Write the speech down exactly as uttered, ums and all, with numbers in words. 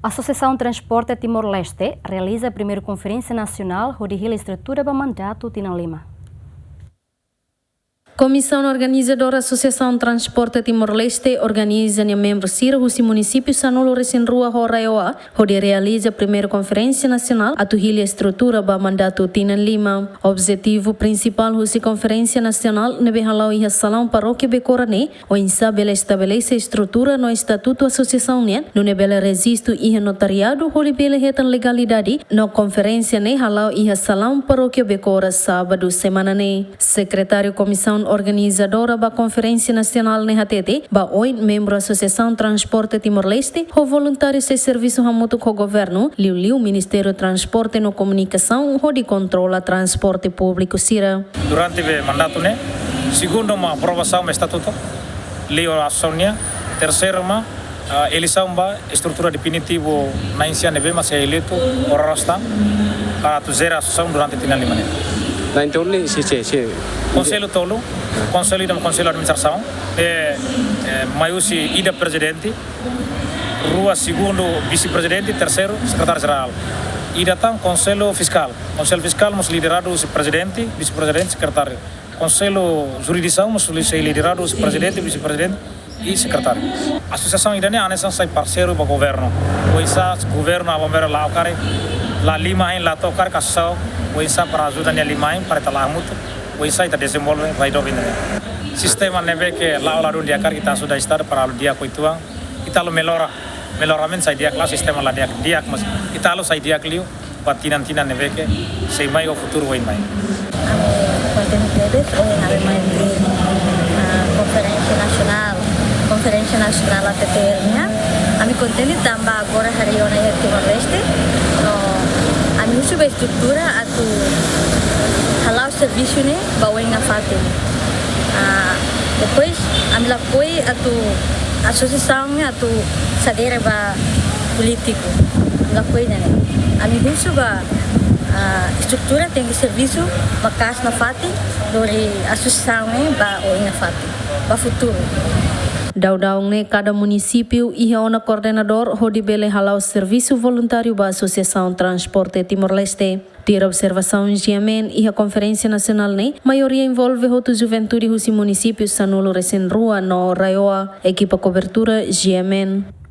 Asosiasaun Transporte Timor-Leste realiza primeiru konferénsia nasionál hodi hili estrutura ba mandatu tinan lima. Komisaun organizadora Asosiasaun Transporte Timor-Leste organiza nia membru sira husi munisípiu sanulu-resin-rua ho RAEOA hodi realiza primeiru konferénsia nasionál atu hili estrutura ba mandatu tinan lima. Objetivu prinsipál husi konferénsia nasionál ne'ebé hala'o iha salaun parókia Bekora ne'e oinsá bele estabelese estrutura no estatutu asosiasaun nian, nune'e bele rejistu iha notariadu hodi bele hetan legalidade. No konferénsia ne'e hala'o iha salaun parókia Bekora sábadu semana ne'e. Sekretáriu Komisaun Organizadora ba konferénsia nasionál ne'e hatete ba oin membru Asosiasaun Transporte Timor-Leste ho voluntáriu sei servisu hamutuk ho governu, liuliu Ministériu Transporte no Komunikasaun hodi kontrola transporte públiku sira. Durante be mandatu ne'e, segundu mak aprovasaun ba estatutu, lei ho asaun nian, terseiru mak, ah, eleisaun ba estrutura definitivu na'in-sia ne'ebé mak sei eleitu oras tan, para atu jere asosiasaun durante tinan lima ne'e. Na'in tolu ne'e sé, sé, sé? Konsellu tolu, konsellu ida mak konsellu administrasaun, eh, eh, mai husi ida prezidente, rua segundu vise-prezidente, terseiru sekretáriu jerál. Ida tan konsellu fiskál. Konsellu fiskál mós lideradu husi prezidente, vise-prezidente, sekretáriu. Konsellu juridisaun mós li-, sei lideradu husi prezidente, vise-prezidente i sekretáriu. Asosiasaun ida-ne'e hanesan sai parseiru ba governu. Oinsá governu aban-bainrua la'o karik, la liman-ain la to'o karik asosiasaun, oinsá para ajuda nia liman-ain, para ita la'o hamutuk, oinsá ita dezenvolve rai doben ne'e. Sistema ne'ebé ke la'o ladún di'ak karik ita ajuda Estadu para halo di'ak uitoan, ita halo mellora. Melloramentu sai di'ak, la'ós sistema la di'ak, di'ak, mas ita halo sai di'ak liu ba tinan-tinan ne'ebé ke sei mai ho futuru oin mai. Ami kontente tebes, ohin ami mai iha, ah, konferénsia nasionál, konferénsia nasionál A T T L nian. Ami kontente tanba agora harii ona iha Timor-Leste. No ami husu ba estrutura atu hala'o servisu ne'e ba oin nafatin. Ah, depois, ami lakohi atu asosiasaun ne'e atu sadere ba polítiku. Ami lakohi ida-ne'e. Ami husu ba, ah, estrutura tenke servisu maka'as nafatin, lori asosiasaun ne'e ba oin nafatin, ba futuru. Daudaun ne'e kada munisípiu iha ona koordenadór hodi bele hala'o servisu voluntáriu ba Asosiasaun Transporte Timor-Leste. Tuir observasaun GMN, iha konferénsia nasionál ne'e maioria envolve hotu juventude husi munisípiu sanulu-resin-rua no RAEOA. Ekipa kobertura GMN.